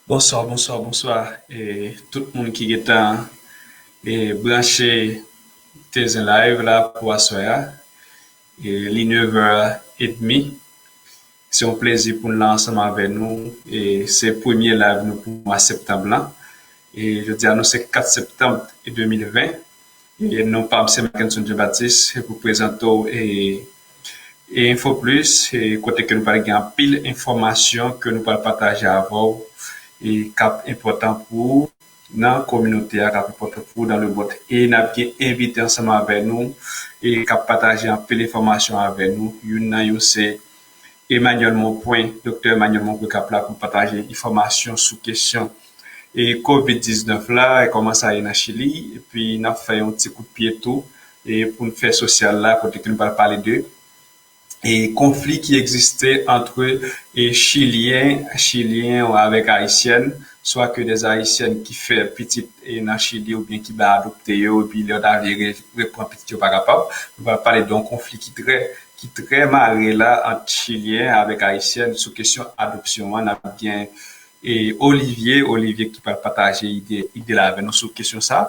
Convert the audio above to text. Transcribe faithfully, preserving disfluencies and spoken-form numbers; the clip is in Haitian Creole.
Bonswa, bonswa, bonswa. E tout moun ki gentan e branche Tezen Live la pou aswè a. E li nevè edmi. Se yon plezi pou n la ansanm avè nou. E se premye live nou pou mwa septanm lan. E jodi a nou se kat septanm de mil ven. E non pa m se Mackenson Jean Baptiste, e pou prezante w e, e Info Plus, e kote ke nou pral gen anpil enfòmasyon ke nou pral pataje avè w, e k ap enpòtan pou ou nan kominote a, k ap enpòtan pou ou dans le monde. E n ap gen envite ansanm avè nou, e k ap pataje anpil enfòmasyon avè nou. Youn nan yo se Emmanuel Monpwen, Doktè Emmanuel Monpwen k ap la pou pataje enfòmasyon sou kesyon e kovid diznèf la, e kòman sa ye nan Chili, epi n ap fè yon ti kout pye tou e pou n fè sosyal la, kote ke nou pral pale de e konfli ki egziste antre e Chilyen, Chilyen avèk Ayisyèn, swa ke de Ayisyèn ki fè pitit e nan Chili oubyen ki bay adopte yo, epi lè yo ta vle re- reprann pitit yo pa kapab. Nou pral pale de yon konfli ki trè, ki trè mare la ant Chilyen avèk Ayisyèn sou kesyon adopsyon an. N ap gen e Olivier, Olivier ki pral pataje ide, ide la avè nou sou kesyon sa.